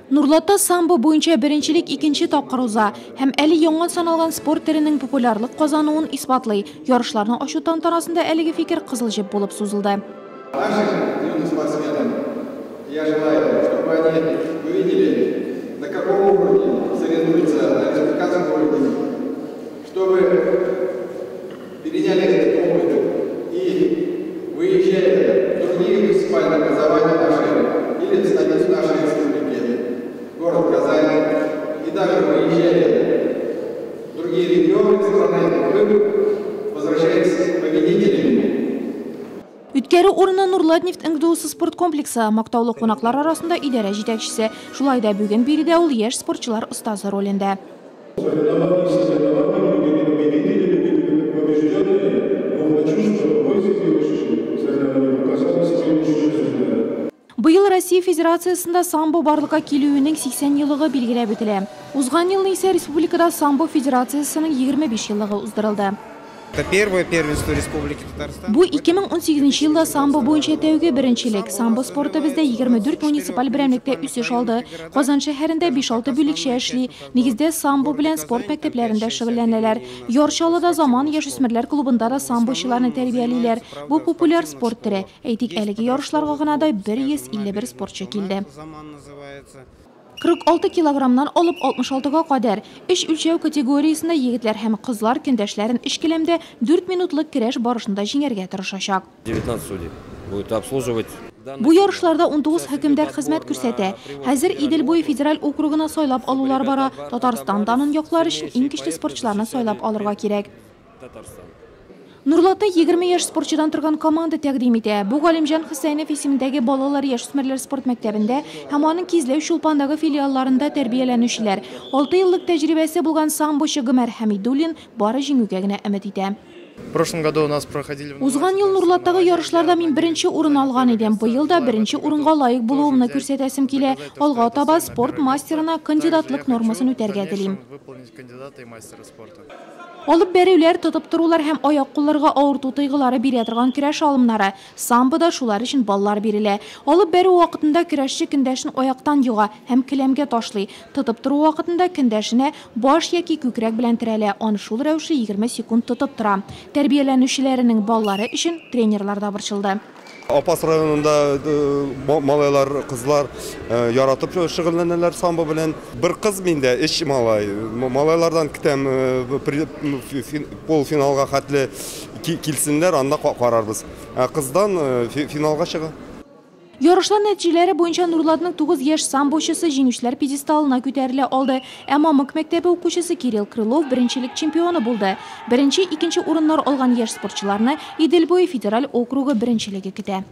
Нурлатта самбо буенча беренчелек икенче тапкыр уза һәм әле яңа саналган спорт төренең популярлык казануын исбатлый. Ярышларны ачу тантанасында әлеге фикер кызыл җеп булып сузылды. Нашим юным спортсменам я желаю, чтобы они увидели, на каком уровне соревнуются на республиканском уровне, чтобы переняли этот опыт и, выезжая в другие муниципальные образования нашей или в столицу нашей республики, город Казань, и даже выезжая в другие регионы страны, вы возвращаетесь победителями. Үткәрү урыны Нурлатнефть НГДУсы спорт комплексы. Мактаулы кунаклар арасында идарә җитәкчесе. Шулай да бүген биредә ул яшь спортчылар остазы ролендә. Соревнований, соревнований, были победители, были побежденные, но хочу, чтобы вы сегодняшние соревнования показали себе лучший результат. Быел Россия Федерациясендә самбо барлыкка килүенең 80 еллыгы билгеләп үтелә. Узган елны исә республикада самбо федерациясенең 25 еллыгы уздырылды. Это первое первенство Республики Татарстан. Бу 2018 елда самбо буенча тәүге беренчелек. Самбо спорты бездә 24 муниципаль берәмлектә үсеш алды. Казан шәһәрендә 5-6 бүлекчә эшли. Нигездә самбо белән спорт мәктәпләрендә шөгыльләнәләр. Яр Чаллыда Заман яшүсмерләр клубында да самбочыларны тәрбиялиләр. Бу популяр спорт төре. Әйтик, әлеге ярышларга гына да 151 спортчы килде. Заман называется. 46 килограммнан алып 66-га кадәр. Өч үлчәү категориясендә егетләр һәм кызлар көндәшләрен өч келәмдә 4 минутлык көрәш барышында җиңәргә тырышачак. 19 судей будет обслуживать. Бу ярышларда 19 хөкемдар хезмәт күрсәтә. Хәзер Идел буе федераль округына сайлап алулар бара. Татарстан данын яклар өчен иң көчле спортчыларны сайлап алырга кирәк. Татарстан. Нурлатта 20 яшь спортчыдан торган команда тәкъдим итә. Бу Галимҗан Хөсәйнов исемендәге балалар яшүсмерләр спорт мәктәбендә һәм аның Кизләү Чулпандагы филиалларында тәрбияләнүчеләр. 6 еллык тәҗрибәсе булган самбочы Гомәр Хәмидуллин бары җиңүгә генә өмет итә. В прошлом году у нас проходили... Узган ел Нурлаттагы ярышларда мин беренче урын алган идем. Быел да беренче урынга лаек булуымны күрсәтәсем килә. Алга таба спорт мастерына кандидатлык нормасын үтәргә телим. Выполнить кандидата и мастера спорта. Алып бәрүләр, тотып торулар һәм аяк-кулларга авырту тойгылары бирә торган көрәш алымнары. Самбода шулар өчен баллар бирелә. Алып бәрү вакытында көрәшче көндәшен аяктан ега һәм келәмгә ташлый. Тотып тору вакытында көндәшенә баш яки күкрәк белән терәлә. Аны шул рәвешле 20 секунд тотып тора. Тәрбияләнүчеләренең баллары өчен тренерлар да борчылды. Апас районында малайлар, кызлар яратып шөгыльләнәләр самбо белән. Бер кыз миндә, өч малай. Малайлардан көтәм, полуфиналга хәтле килсеннәр, анда карарбыз. Ә кыздан финалга чыга. Ярышлар нәтиҗәләре буенча Нурлатның 9 яшь самбочысы җиңүчеләр пьедесталына күтәрелә алды. Ә Мамык мәктәбе укучысы Кирилл Крылов беренчелек чемпионы булды. Беренче, икенче урыннар алган яшь спортчыларны Идел буе федераль округы беренчелеге көтә.